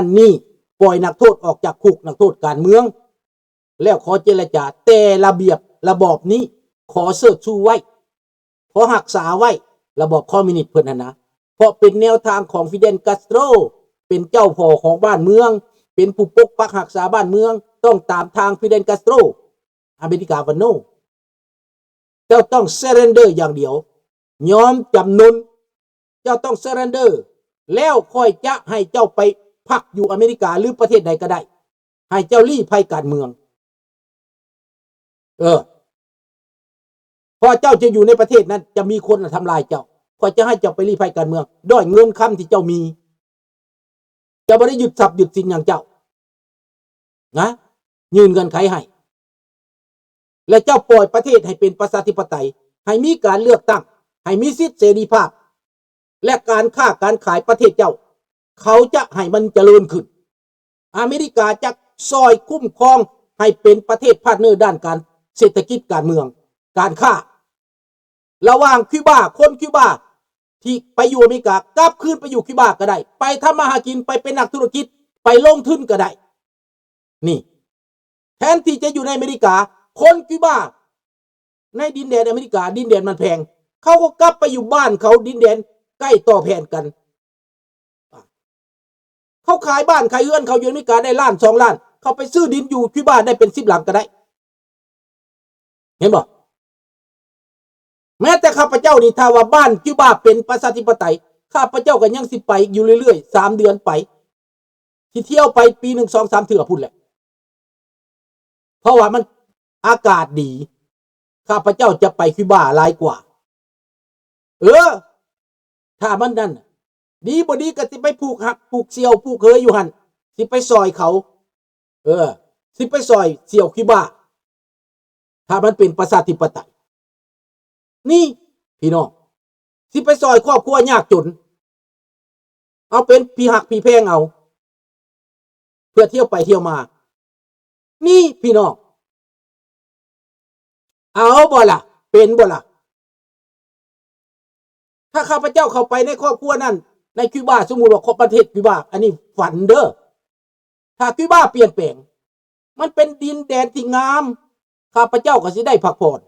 ນນີ້ ປ່ອຍນັກໂທດອອກຈາກຄຸກ, ນັກໂທດການເມືອງ ແລ້ວຂໍເຈລະຈາ, ແຕ່ລະບຽບລະບອບນີ້ ຂໍເຊີດຊູໄວ້, ຂໍຮັກສາໄວ້, ລະບອບຄອມມິວນິດເພິ່ນຫັ້ນນະ, ເພາະເປັນແນວທາງຂອງຟີເດນກາສໂຕຣ, ເປັນເຈົ້າພໍ່ຂອງບ້ານເມືອງ, ເປັນຜູ້ປົກປັກຮັກສາບ້ານເມືອງ, ຕ້ອງຕາມທາງຟີເດນກາສໂຕຣ, ອາເມລິກາວ່າ ໂນ. ເຈົ້າຕ້ອງເຊີເຣນເດີຢ່າງດຽວ, ຍອມຈຳນົນ, ເຈົ້າຕ້ອງເຊີເຣນເດີ, ແລ້ວຂ້ອຍຈະໃຫ້ເຈົ້າໄປພັກຢູ່ອາເມລິກາ ຫຼື ປະເທດໃດກໍໄດ້, ໃຫ້ເຈົ້າລີ້ໄພການເມືອງ. ເອີ, ເພາະເຈົ້າຈະຢູ່ໃນປະເທດນັ້ນ ຈະມີຄົນທຳລາຍເຈົ້າ. ຂ້ອຍຈະໃຫ້ເຈົ້າໄປລີ້ໄພການເມືອງ ດ້ວຍເງິນຄຳທີ່ເຈົ້າມີ. ຈະບໍ່ໄດ້ຍຶດຊັບຍຶດສິນຫຍັງເຈົ້ານະ, ຍື່ນເງື່ອນໄຂໃຫ້ ແລະ ເຈົ້າປ່ອຍປະເທດໃຫ້ເປັນປະຊາທິປະໄຕ, ໃຫ້ມີການເລືອກຕັ້ງ, ໃຫ້ມີສິດເສລີພາບ ແລະ ການຄ້າການຂາຍປະເທດເຈົ້າ, ເຂົາຈະໃຫ້ມັນຈະເລີນຂຶ້ນ. ອາເມລິກາຈະຊ່ອຍຄຸ້ມຄອງໃຫ້ເປັນປະເທດພາດເນີດ້ານການເສດຖະກິດ, ການເມືອງ, ການຄ້າ. ລະຫວ່າງຄິວບາ, ຄົນຄິວບາທີ່ໄປຢູ່ອາເມລິກາ ກັບຄືນໄປຢູ່ຄິວບາກໍໄດ້, ໄປທຳມາຫາກິນ, ໄປເປັນນັກທຸລະກິດ, ໄປລົງທຶນກໍໄດ້. ນີ້ ແທນທີ່ຈະຢູ່ໃນອາເມລິກາ, ຄົນຄິວບາໃນດິນແດນອາເມລິກາ, ດິນແດນມັນແພງ, ເຂົາກໍກັບໄປຢູ່ບ້ານເຂົາ, ດິນແດນໃກ້ຕໍ່ແຜ່ນກັນ. ເຂົາຂາຍບ້ານຂາຍເຮືອນເຂົາຢູ່ອາເມລິກາໄດ້ລ້ານສອງລ້ານ, ເຂົາໄປຊື້ດິນຢູ່ຄິວບາໄດ້ເປັນສິບຫຼັງກໍໄດ້. ເຫັນບໍ່? ແມ້ແຕ່ຂ້າພະເຈົ້ານີ້, ຖ້າວ່າບ້ານຄິວບາເປັນປະຊາທິປະໄຕ, ຂ້າພະເຈົ້າກໍຍັງຊິໄປຢູ່ເລື້ອຍໆ, ສາມເດືອນໄປ, ຊິທ່ຽວໄປປີໜຶ່ງສອງສາມເທື່ອພຸ້ນແຫຼະ. ເພາະວ່າມັນອາກາດດີ, ຂ້າພະເຈົ້າຈະໄປຄິວບາຫຼາຍກວ່າ. ເອີ, ຖ້າມັນນັ້ນ ດີບໍ່ດີກໍຊິໄປຜູກຮັກຜູກສ່ຽວຜູກເຫີຢູ່ຫັ້ນ, ຊິໄປຊ່ອຍເຂົາ. ເອີ, ຊິໄປຊ່ອຍສ່ຽວຄິວບາ, ຖ້າມັນເປັນປະຊາທິປະໄຕ. ນີ້ພີ່ນ້ອງ, ຊິໄປຊ່ອຍຄອບຄົວຍາກຈົນ, ເອົາເປັນທີ່ຮັກທີ່ແພງເອົາ, ເພື່ອທ່ຽວໄປທ່ຽວມາ. ນີ້ພີ່ນ້ອງ, ເອົາບໍ່ລະ? ເປັນບໍ່ລະ? ຖ້າຂ້າພະເຈົ້າເຂົ້າໄປໃນຄອບຄົວນັ້ນ, ໃນຄິວບາ, ສົມມຸດວ່າຂອງປະເທດຄິວບາ, ອັນນີ້ຝັນເດີ້. ຖ້າຄິວບາປ່ຽນແປງ, ມັນເປັນດິນແດນທີ່ງາມ, ຂ້າພະເຈົ້າກໍຊິໄດ້ພັກຜ່ອນ,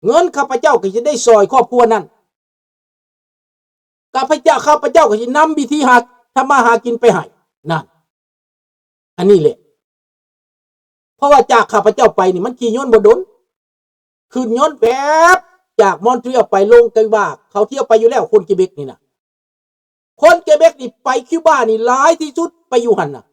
ເງິນຂ້າພະເຈົ້າກໍຊິໄດ້ຊ່ອຍຄອບຄົວນັ້ນ, ຂ້າພະເຈົ້າ, ຂ້າພະເຈົ້າກໍຊິນຳວິທີຫາ ທຳມາຫາກິນໄປໃຫ້. ນັ້ນ, ອັນນີ້ແຫຼະ. ເພາະວ່າຈາກຂ້າພະເຈົ້າໄປນີ້ ມັນຂີ່ຍົນບໍ່ດົນ, ຂຶ້ນຍົນແວບຈາກມອນທຣີອອລໄປລົງເກວາ, ເຂົາທ່ຽວໄປຢູ່ແລ້ວ, ຄົນເກເບັກນີ້ນະ. ຄົນເກເບັກນີ້ໄປຄິວບານີ້ຫຼາຍທີ່ສຸດ, ໄປຢູ່ຫັ້ນນະ.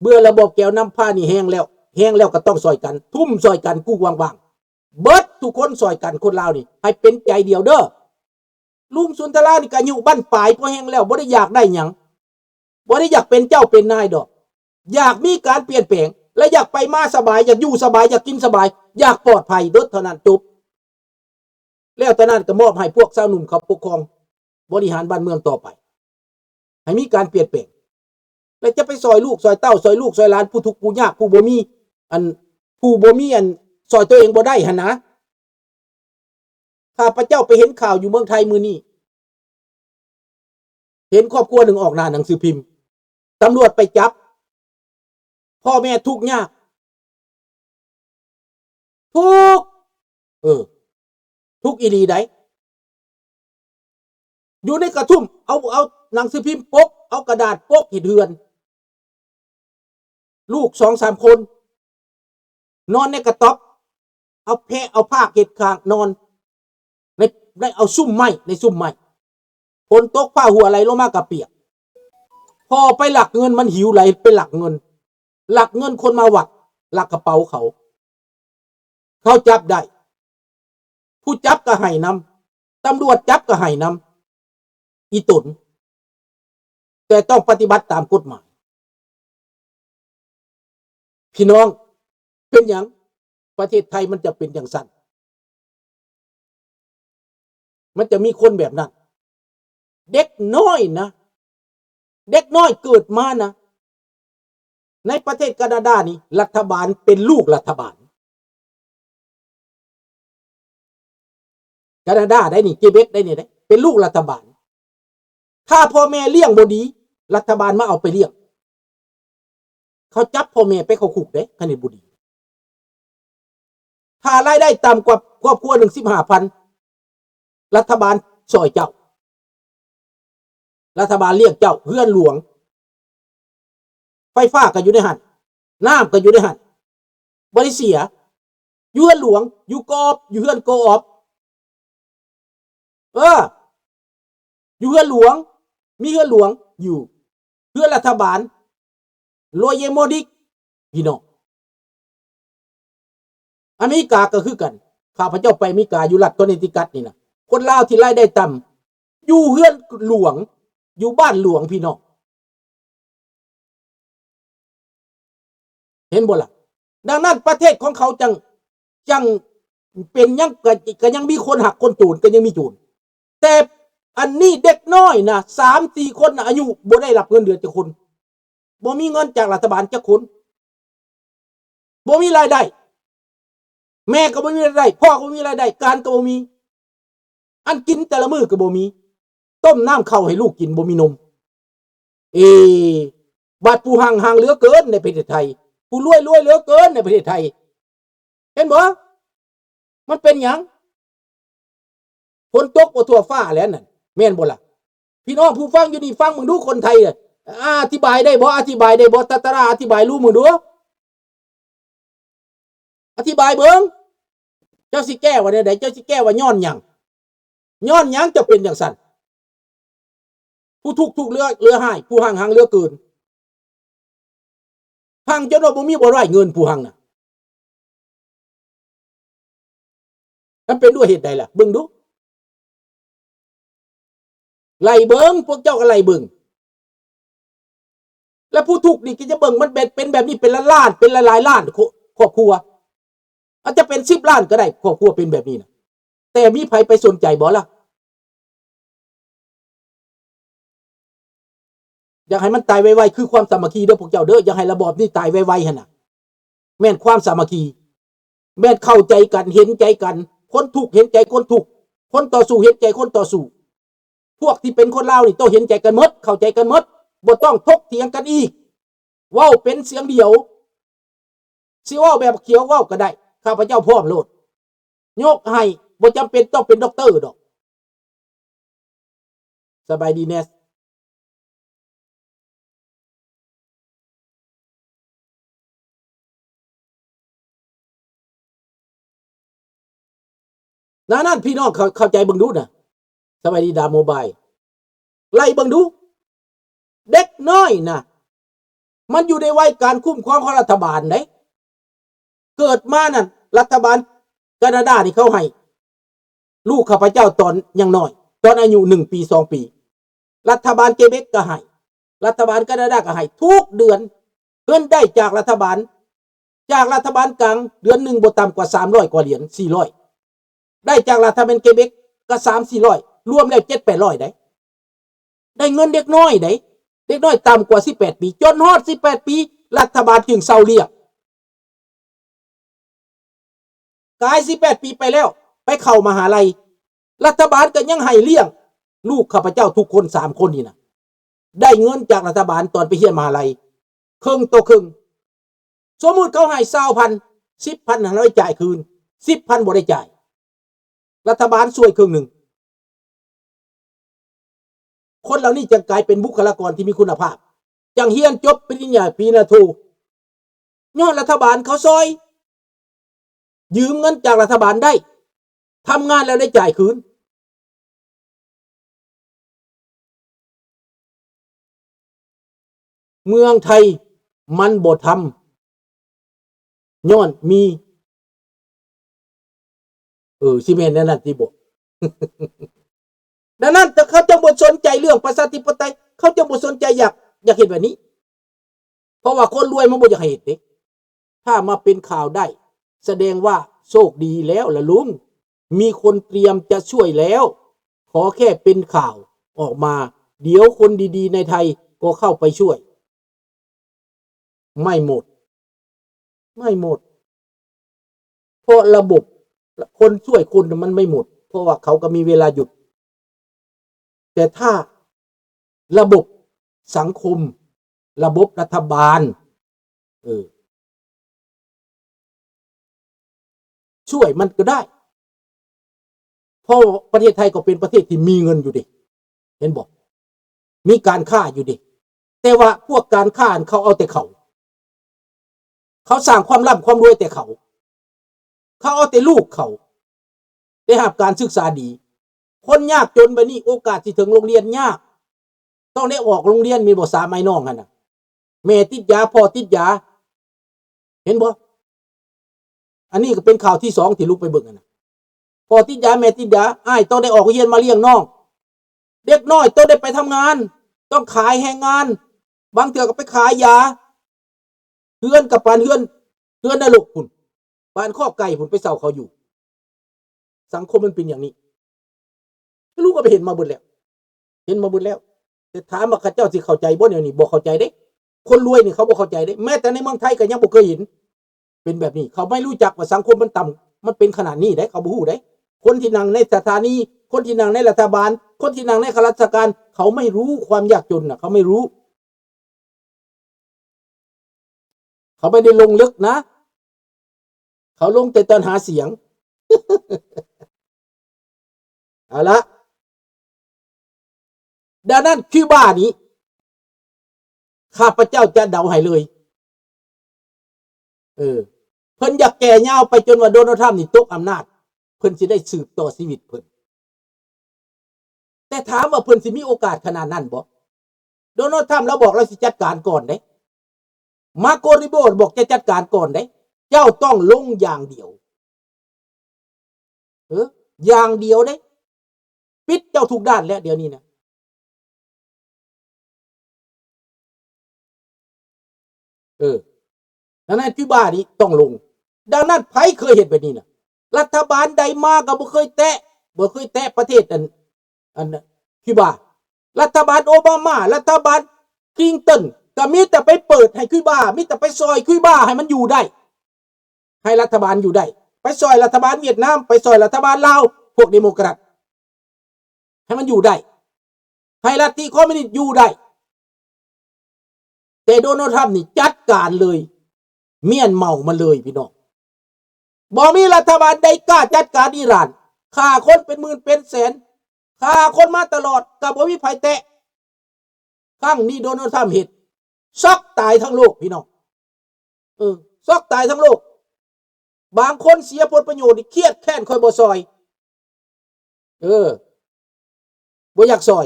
ເບື່ອລະບອບແກວນຳພານີ້ແຮງແລ້ວ, ແຮງແລ້ວກໍຕ້ອງຊ່ອຍກັນ, ທຸ່ມຊ່ອຍກັນ, ກູ້ຫວ່າງໆ, ເບິດທຸກຄົນຊ່ອຍກັນ, ຄົນລາວນີ້ໃຫ້ເປັນໃຈດຽວເດີ້. ລຸງສຸນທະລານີ້ກໍອາຍຸບັ້ນປາຍພໍແຮງແລ້ວ, ບໍ່ໄດ້ຢາກໄດ້ຫຍັງ, ບໍ່ໄດ້ຢາກເປັນເຈົ້າເປັນນາຍດອກ, ຢາກມີການປ່ຽນແປງ ແລະ ຢາກໄປມາສະບາຍ, ຢາກຢູ່ສະບາຍ, ຢາກກິນສະບາຍ, ຢາກປອດໄພ, ເບິດເທົ່ານັ້ນ, ຈົບ. ແລ້ວຕອນນັ້ນກໍມອບໃຫ້ພວກຊາວໜຸ່ມເຂົາປົກຄອງບໍລິຫານບ້ານເມືອງຕໍ່ໄປ, ໃຫ້ມີການປ່ຽນແປງ. ແລ້ວຈະໄປຊ່ອຍລູກຊ່ອຍເຕົ້າ, ຊ່ອຍລູກຊ່ອຍຫຼານ, ຜູ້ທຸກຜູ້ຍາກ, ຜູ້ບໍ່ມີອັນ, ຜູ້ບໍ່ມີອັນ, ຊ່ອຍຕົວເອງບໍ່ໄດ້ຫັ້ນນະ. ຂ້າພະເຈົ້າໄປເຫັນຂ່າວຢູ່ເມືອງໄທມື້ນີ້, ເຫັນຄອບຄົວໜຶ່ງອອກໜ້າໜັງສືພິມ, ຕຳຫຼວດໄປຈັບ, ພໍ່ແມ່ທຸກຍາກ, ທຸກ, ເອີ, ທຸກອີ່ຫຼີໃດ. ຢູ່ໃນກະທຸ່ມ, ເອົາ, ເອົາໜັງສືພິມປົກ, ເອົາກະດາດປົກເຮັດເຮືອນ, ລູກສອງສາມຄົນ ນອນໃນກະຕ໊ອບ, ເອົາແພະເອົາພາກເຮັດຂ້າງນອນ ໃນ, ໃນ, ເອົາຊຸມໄມ້, ໃນຊຸມໄມ້. ຝົນຕົກຟ້າຮົ່ວໄຫຼລົງມາກະປຽກ. ພໍໄປລັກເງິນ, ມັນຫິວໄຫຼໄປລັກເງິນ, ລັກເງິນຄົນມາວັດ, ລັກກະເປົາເຂົາ. ເຂົາຈັບໄດ້, ຜູ້ຈັບກໍໃຫ້ນຳ, ຕຳຫຼວດຈັບກໍໃຫ້ນຳ, ອີ່ຕົນ, ແຕ່ຕ້ອງປະຕິບັດຕາມກົດໝາຍ. ພີ່ນ້ອງ, ເປັນຫຍັງປະເທດໄທມັນຈະເປັນຈັ່ງຊັ້ນ? ມັນຈະມີຄົນແບບນັ້ນ. ເດັກນ້ອຍນະ, ເດັກນ້ອຍເກີດມານະ, ໃນປະເທດການາດານີ້ ລັດຖະບານເປັນລູກລັດຖະບານ. ການາດາໄດ໋ນີ້, ເກເບັກໄດ໋ນີ້ເດ້, ເປັນລູກລັດຖະບານ. ຖ້າພໍ່ແມ່ລ້ຽງບໍ່ດີ ລັດຖະບານມາເອົາໄປລ້ຽງ. ເຂົາຈັບພໍ່ແມ່ໄປເຂົ້າຄຸກເດ້ ຄັນເຮັດບໍ່ດີ. ຖ້າລາຍໄດ້ຕ່ຳກວ່າຄອບຄົວໜຶ່ງ ສິບຫ້າພັນ ລັດຖະບານຊ່ອຍເຈົ້າ, ລັດຖະບານລ້ຽງເຈົ້າ, ເຮືອນຫຼວງ, ໄຟຟ້າກໍຢູ່ໃນຫັ້ນ, ນ້ຳກໍຢູ່ໃນຫັ້ນ, ບໍ່ໄດ້ເສຍ. ຢູ່ເຮືອນຫຼວງ, ຢູ່ກອບ, ຢູ່ເຮືອນໂກອອບ. ເອີ ຢູ່ເຮືອນຫຼວງ, ມີເຮືອນຫຼວງຢູ່, ເຮືອນລັດຖະບານ, ໂລເຍໂມດິກ ພີ່ນ້ອງ. ອາເມລິກາກໍຄືກັນ. ຂ້າພະເຈົ້າໄປອາເມລິກາ ຢູ່ລັດຄອນເນຕິຄັດນີ້ນະ, ຄົນລາວທີ່ລາຍໄດ້ຕ່ຳ ຢູ່ເຮືອນຫຼວງ, ຢູ່ບ້ານຫຼວງ ພີ່ນ້ອງ. ເຫັນບໍ່ລະ? ດັ່ງນັ້ນປະເທດຂອງເຂົາຈັ່ງ ຈັ່ງເປັນຫຍັງ ກະ ກະຍັງມີຄົນຮັກຄົນໂຈນ ກະຍັງມີໂຈນ. ແຕ່ອັນນີ້ເດັກນ້ອຍນະ ສາມສີ່ຄົນນະ ອາຍຸບໍ່ໄດ້ຮັບເງິນເດືອນຈັກຄົນ, ບໍ່ມີເງິນຈາກລັດຖະບານຈັກຄົນ, ບໍ່ມີລາຍໄດ້. ແມ່ກໍບໍ່ມີລາຍໄດ້, ພໍ່ກໍບໍ່ມີລາຍໄດ້, ການກໍບໍ່ມີ. ອັນກິນແຕ່ລະມື້ກໍບໍ່ມີ, ຕົ້ມນ້ຳເຂົ້າໃຫ້ລູກກິນ ບໍ່ມີນົມ. ເອ ບາດຜູ້ຮັ່ງຮັ່ງເຫຼືອເກີນໃນປະເທດໄທ, ຜູ້ລວຍລວຍເຫຼືອເກີນໃນປະເທດໄທ. ເຫັນບໍ່? ມັນເປັນຫຍັງ? ຝົນຕົກບໍ່ທົ່ວຟ້າແລ້ວນັ້ນ, ແມ່ນບໍ່ລະ? ພີ່ນ້ອງຜູ້ຟັງຢູ່ນີ້ ຟັງເບິ່ງດູ, ຄົນໄທອະ ອະທິບາຍໄດ້ບໍ່? ອະທິບາຍໄດ້ບໍ່? ຕາຕະລາ ອະທິບາຍຮູ້ເບິ່ງດູ. ອະທິບາຍເບິ່ງ, ເຈົ້າຊິແກ້ວ່າແນວໃດ? ເຈົ້າຊິແກ້ວ່າຍ້ອນຫຍັງ? ຍ້ອນຫຍັງເຈົ້າເປັນຈັ່ງຊັ້ນ? ຜູ້ທຸກທຸກເຫຼືອ ເຫຼືອຮ້າຍ, ຜູ້ຮັ່ງຮັ່ງເຫຼືອເກີນ, ຮັ່ງຈົນວ່າບໍ່ມີບ່ອນໄວ້ເງິນ, ຜູ້ຮັ່ງນະ. ມັນເປັນດ້ວຍເຫດໃດລະ? ເບິ່ງດູ. ໄລ່ເບິ່ງ, ພວກເຈົ້າກໍໄລ່ເບິ່ງ. ແລະ ຜູ້ທຸກນີ້ກໍຈະເບິ່ງ, ມັນເປັນ ເປັນແບບນີ້ເປັນລ້ານໆ ເປັນຫຼາຍໆລ້ານຄອບຄົວ, ອາດຈະເປັນສິບລ້ານກໍໄດ້ ຄອບຄົວເປັນແບບນີ້ນະ. ແຕ່ມີໃຜໄປສົນໃຈບໍ່ລະ? ຢາກໃຫ້ມັນຕາຍໄວໆ ຄືຄວາມສາມັກຄີເດີພວກເຈົ້າເດີ, ຢາກໃຫ້ລະບອບນີ້ຕາຍໄວໆຫັ້ນນະ. ແມ່ນຄວາມສາມັກຄີ, ແມ່ນເຂົ້າໃຈກັນ ເຫັນໃຈກັນ, ຄົນທຸກເຫັນໃຈຄົນທຸກ, ຄົນຕໍ່ສູ້ເຫັນໃຈຄົນຕໍ່ສູ້. ພວກທີ່ເປັນຄົນລາວນີ້ຕ້ອງເຫັນໃຈກັນໝົດ, ເຂົ້າໃຈກັນໝົດ, ບໍ່ຕ້ອງຖົກຖຽງກັນອີກ, ເວົ້າເປັນສຽງດຽວ. ຊິເວົ້າແບບຂຽວເວົ້າກໍໄດ້, ຂ້າພະເຈົ້າພ້ອມໂລດ, ຍົກໃຫ້, ບໍ່ຈຳເປັນຕ້ອງເປັນດັອກເຕີດອກ. ສະບາຍດີແນສ. ດັ່ງນັ້ນ ພີ່ນ້ອງເຂົ້າ ເຂົ້າໃຈເບິ່ງດູນະ. ສະບາຍດີດາໂມບາຍ. ໄລ່ເບິ່ງດູ. ເດັກນ້ອຍນະ ມັນຢູ່ໃນໄວການຄຸ້ມຄອງຂອງລັດຖະບານເດ້. ເກີດມານັ້ນ ລັດຖະບານການາດານີ້ເຂົາໃຫ້ລູກຂ້າພະເຈົ້າຕອນຍັງນ້ອຍ, ຕອນອາຍຸໜຶ່ງປີ ສອງປີ. ລັດຖະບານເກເບັກກໍໃຫ້, ລັດຖະບານການາດາກໍໃຫ້ທຸກເດືອນ. ເງິນໄດ້ຈາກລັດຖະບານ, ຈາກລັດຖະບານກາງ ເດືອນໜຶ່ງບໍ່ຕ່ຳກວ່າສາມຮ້ອຍກວ່າຫຼຽນ, ສີ່ຮ້ອຍ. ໄດ້ຈາກລັດຖະບານເກເບັກກໍສາມສີ່ຮ້ອຍ, ລວມແລ້ວເຈັດແປດຮ້ອຍໄດ໋. ໄດ້ເງິນເດັກນ້ອຍໃດ໋, ເດັກນ້ອຍຕ່ຳກວ່າສິບແປດປີ, ຈົນຮອດສິບແປດປີ ລັດຖະບານຈຶ່ງເຊົາລ້ຽງ. ກາຍສິບແປດປີໄປແລ້ວ ໄປເຂົ້າມະຫາໄລ, ລັດຖະບານກໍຍັງໃຫ້ລ້ຽງລູກຂ້າພະເຈົ້າທຸກຄົນ ສາມຄົນນີ້ນະ. ໄດ້ເງິນຈາກລັດຖະບານຕອນໄປຮຽນມະຫາໄລ ເຄິ່ງຕໍ່ເຄິ່ງ. ສົມມຸດເຂົາໃຫ້ຊາວພັນ, ສິບພັນຫັ້ນໄດ້ຈ່າຍຄືນ, ສິບພັນບໍ່ໄດ້ຈ່າຍ. ລັດຖະບານຊ່ວຍເຄິ່ງໜຶ່ງ. ຄົນເຫຼົ່ານີ້ຈຶ່ງກາຍເປັນບຸກຄະລາກອນທີ່ມີຄຸນນະພາບ, ຈັ່ງຮຽນຈົບປະລິນຍາຕີ ນາໂທ, ຍ້ອນລັດຖະບານເຂົາຊ່ອຍ, ຢືມເງິນຈາກລັດຖະບານໄດ້, ທຳງານແລ້ວໄດ້ຈ່າຍຄືນ. ເມືອງໄທມັນບໍ່ທຳ ຍ້ອນມີ ເອີ ຊິແມ່ນແນວນັ້ນຕິບໍ? ດັ່ງນັ້ນ ເຂົາຈຶ່ງບໍ່ສົນໃຈເລື່ອງປະຊາທິປະໄຕ, ເຂົາຈຶ່ງບໍ່ສົນໃຈ ຢາກ ຢາກເຮັດແບບນີ້. ເພາະວ່າຄົນລວຍມັນບໍ່ຢາກໃຫ້ເຮັດເດ້. ຖ້າມາເປັນຂ່າວໄດ້ ສະແດງວ່າໂຊກດີແລ້ວລະລຸງ, ມີຄົນຕຽມຈະຊ່ວຍແລ້ວ, ຂໍແຄ່ເປັນຂ່າວອອກມາ, ດຽວຄົນດີໆໃນໄທກໍເຂົ້າໄປຊ່ວຍ. ໄມ່ໝົດ, ໄມ່ໝົດ. ເພາະລະບົບ ຄົນຊ່ວຍຄົນມັນໄມ່ໝົດ, ເພາະວ່າເຂົາກໍມີເວລາຢຸດ. ແຕ່ຖ້າ ລະບົບສັງຄົມ ລະບົບລັດຖະບານ ເອີ ຊ່ວຍມັນກໍໄດ້ ເພາະປະເທດໄທກໍເປັນປະເທດທີ່ມີເງິນຢູ່ເດ ເຫັນບໍ່? ມີການຄ້າຢູ່ເດ ແຕ່ວ່າພວກການຄ້າຫັ້ນເຂົາເອົາແຕ່ເຂົາ ເຂົາສ້າງຄວາມລ່ຳຄວາມລວຍແຕ່ເຂົາ ເຂົາເອົາແຕ່ລູກເຂົາໄດ້ຮັບການສຶກສາດີ. ຄົນຍາກຈົນບາດນີ້ໂອກາດຊິເຖິງໂຮງຮຽນຍາກ ຕ້ອງໄດ້ອອກໂຮງຮຽນ ແມ່ນບໍ່ ສາມອ້າຍນ້ອງຫັ້ນນະ ແມ່ຕິດຢາ ພໍ່ຕິດຢາ ເຫັນບໍ່? ອັນນີ້ກໍເປັນຂ່າວທີສອງທີ່ລຸກໄປເບິ່ງຫັ້ນນະ ພໍ່ຕິດຢາ ແມ່ຕິດຢາ ອ້າຍຕ້ອງໄດ້ອອກໂຮງຮຽນມາລ້ຽງນ້ອງ ເດັກນ້ອຍຕ້ອງໄດ້ໄປທຳງານ ຕ້ອງຂາຍແຮງງານ ບາງເທື່ອກໍໄປຂາຍຢາ ເຮືອນກໍປານເຮືອນ ເຮືອນນະລົກພຸ້ນ ປານຄອກໄກ່ພຸ້ນ ໄປເຊົ່າເຂົາຢູ່. ສັງຄົມມັນເປັນຢ່າງນີ້ ລູກກໍໄປເຫັນມາເບິດແລ້ວ ເຫັນມາເບິດແລ້ວ ແຕ່ຖາມວ່າເຂົາເຈົ້າຊິເຂົ້າໃຈບໍ່ແນວນີ້? ບໍ່ເຂົ້າໃຈເດ້. ຄົນລວຍນີ້ເຂົາບໍ່ເຂົ້າໃຈເດ້ ແມ້ແຕ່ໃນເມືອງໄທກໍຍັງບໍ່ເຄີຍເຫັນເປັນແບບນີ້. ເຂົາໄມ່ຮູ້ຈັກວ່າສັງຄົມມັນຕ່ຳ ມັນເປັນຂະໜາດນີ້ເດ້ ເຂົາບໍ່ຮູ້ເດ້. ຄົນທີ່ນັ່ງໃນສະຖານີ ຄົນທີ່ນັ່ງໃນລັດຖະບານ ຄົນທີ່ນັ່ງໃນຂ້າລາຊະການ ເຂົາໄມ່ຮູ້ຄວາມຍາກຈົນນະ ເຂົາໄມ່ຮູ້. ເຂົາໄມ່ໄດ້ລົງເລິກນະ ເຂົາລົງແຕ່ຕອນຫາສຽງ. ເອົາລະ ດັ່ງນັ້ນ ຄິວບານີ້ ຂ້າພະເຈົ້າຈະເດົາໃຫ້ເລີຍ ເອີ ເພິ່ນຢາກແກ່ຍາວໄປຈົນວ່າໂດນັລທຣຳນີ້ຕົກອຳນາດ ເພິ່ນຊິໄດ້ສືບຕໍ່ຊີວິດເພິ່ນ. ແຕ່ຖາມວ່າເພິ່ນຊິມີໂອກາດຂະໜາດນັ້ນບໍ່? ໂດນັລທຣຳລາວບອກລາວຊິຈັດການກ່ອນເດ້ ມາໂກ ຣູບິໂອ ບອກຈະຈັດການກ່ອນເດ້ ເຈົ້າຕ້ອງລົງຢ່າງດຽວ ເອີ ຢ່າງດຽວເດ້ ປິດເຈົ້າທຸກດ້ານແລ້ວດຽວນີ້ນະ. ເອີ ດັ່ງນັ້ນ ຄິວບານີ້ຕ້ອງລົງ. ດັ່ງນັ້ນ ໃຜເຄີຍເຮັດແບບນີ້ນະ? ລັດຖະບານໃດມາກໍບໍ່ເຄີຍແຕະ ບໍ່ເຄີຍແຕະປະເທດອັນ ອັນ ຄິວບາ. ລັດຖະບານໂອບາມາ ລັດຖະບານຄລິງຕັນ ກໍມີແຕ່ໄປເປີດໃຫ້ຄິວບາ ມີແຕ່ໄປຊ່ອຍຄິວບາໃຫ້ມັນຢູ່ໄດ້ ໃຫ້ລັດຖະບານຢູ່ໄດ້ ໄປຊ່ອຍລັດຖະບານຫວຽດນາມ ໄປຊ່ອຍລັດຖະບານລາວ ພວກເດໂມແຄຣັດ ໃຫ້ມັນຢູ່ໄດ້ ໃຫ້ລັດທິຄອມມິວນິດຢູ່ໄດ້. ແຕ່ໂດນັລທຣຳນີ້ຈັດການເລີຍ ມ້ຽນເໝົາມັນເລີຍພີ່ນ້ອງ. ບໍ່ມີລັດຖະບານໃດກ້າຈັດການອີຣານ ຂ້າຄົນເປັນໝື່ນເປັນແສນ ຂ້າຄົນມາຕະຫຼອດ ກໍບໍ່ມີໃຜແຕະ. ຄັ້ງນີ້ໂດນັລທຣຳເຮັດ ຊັອກຕາຍທັງໂລກພີ່ນ້ອງ ເອີ ຊັອກຕາຍທັງໂລກ. ບາງຄົນເສຍຜົນປະໂຫຍດນີ້ ຄຽດແຄ້ນ ຂ້ອຍບໍ່ຊ່ອຍ ເອີ ບໍ່ຢາກຊ່ອຍ.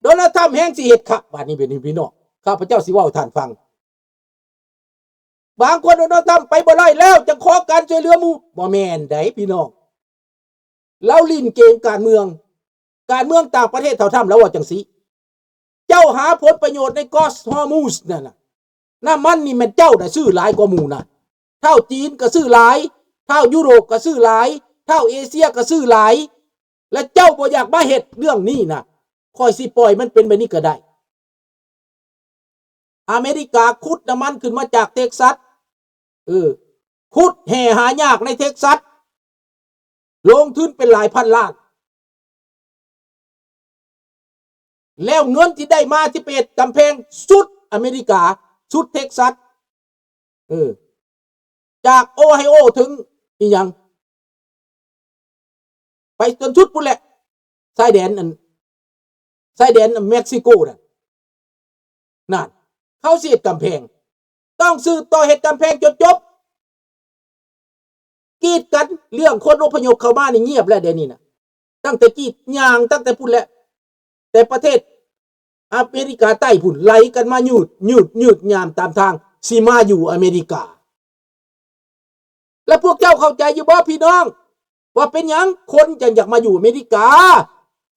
ໂດນັລທຣຳແຮ່ງຊິເຮັດຄັກ ບາດນີ້ເປັນຫຍັງພີ່ນ້ອງ ຂ້າພະເຈົ້າຊິເວົ້າໃຫ້ທ່ານຟັງ. ບາງຄົນ ໂດນັລທຣຳໄປບໍ່ໄດ້ແລ້ວ ຈັ່ງຂໍການຊ່ວຍເຫຼືອໝູ່ ບໍ່ແມ່ນໃດ໋ພີ່ນ້ອງ. ລາວຫຼິ້ນເກມການເມືອງ ການເມືອງຕ່າງປະເທດ ທ້າວທຣຳລາວເວົ້າຈັ່ງຊີ້ ເຈົ້າຫາຜົນປະໂຫຍດໃນກອສຮໍມູສນັ້ນນະ ນ້ຳມັນນີ້ແມ່ນເຈົ້ານະຊື້ຫຼາຍກວ່າໝູ່ນະ ທ້າວຈີນກໍຊື້ຫຼາຍ ທ້າວຢູໂຣບກໍຊື້ຫຼາຍ ທ້າວເອເຊຍກໍຊື້ຫຼາຍ ແລະເຈົ້າບໍ່ຢາກມາເຮັດເລື່ອງນີ້ນະ ຂ້ອຍຊິປ່ອຍມັນເປັນແບບນີ້ກໍໄດ້. ອາເມລິກາຂຸດນ້ຳມັນຂຶ້ນມາຈາກເທັກຊັສ ເອີ ຂຸດແຮ່ຫາຍາກໃນເທັກຊັສ ລົງທຶນເປັນຫຼາຍພັນລ້ານ ແລ້ວເງິນທີ່ໄດ້ມາທີ່ໄປເຮັດກຳແພງສຸດອາເມລິກາ ສຸດເທັກຊັສ ເອີ ຈາກໂອໄຮໂອເຖິງອີຫຍັງ ໄປຈົນສຸດພຸ້ນແຫຼະ ຊາຍແດນອັນ ຊາຍແດນເມັກຊິໂກນັ້ນ ນັ້ນ ເຂົາຊິເຮັດກຳແພງ ຕ້ອງສືບຕໍ່ເຮັດກຳແພງຈົນຈົບ. ກີດກັນເລື່ອງຄົນອົບພະຍົບເຂົ້າມານີ້ງຽບແລ້ວ ດຽວນີ້ນະ ຕັ້ງແຕ່ກີດຍ່າງຕັ້ງແຕ່ພຸ້ນແຫຼະ ແຕ່ປະເທດອາເມລິກາໃຕ້ພຸ້ນ ໄລ່ກັນມາຍືດ ຍືດ ຍືດຍາມຕາມທາງ ຊິມາຢູ່ອາເມລິກາ. ແລະພວກເຈົ້າເຂົ້າໃຈຢູ່ບໍ່ພີ່ນ້ອງ ວ່າເປັນຫຍັງຄົນຈັ່ງຢາກມາຢູ່ອາເມລິກາ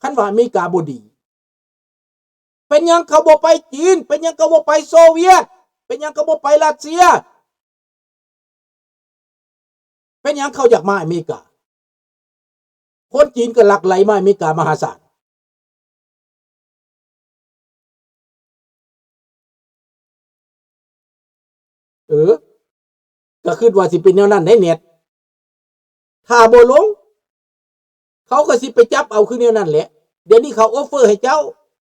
ຄັນວ່າອາເມລິກາບໍ່ດີ? ເປັນຫຍັງເຂົາບໍ່ໄປຈີນ? ເປັນຫຍັງເຂົາບໍ່ໄປໂຊວຽດ? ເປັນຫຍັງເຂົາບໍ່ໄປຣັດເຊຍ? ເປັນຫຍັງເຂົາຢາກມາອາເມລິກາ? ຄົນຈີນກໍຫຼັ່ງໄຫຼມາອາເມລິກາມະຫາສານ. ເອີ ກໍຄິດວ່າຊິເປັນແນວນັ້ນໄດ໋ແນດ ຖ້າບໍ່ລົງ ເຂົາກໍຊິໄປຈັບເອົາຄືແນວນັ້ນແຫຼະ. ດຽວນີ້ເຂົາໂອເຟີໃຫ້ເຈົ້າ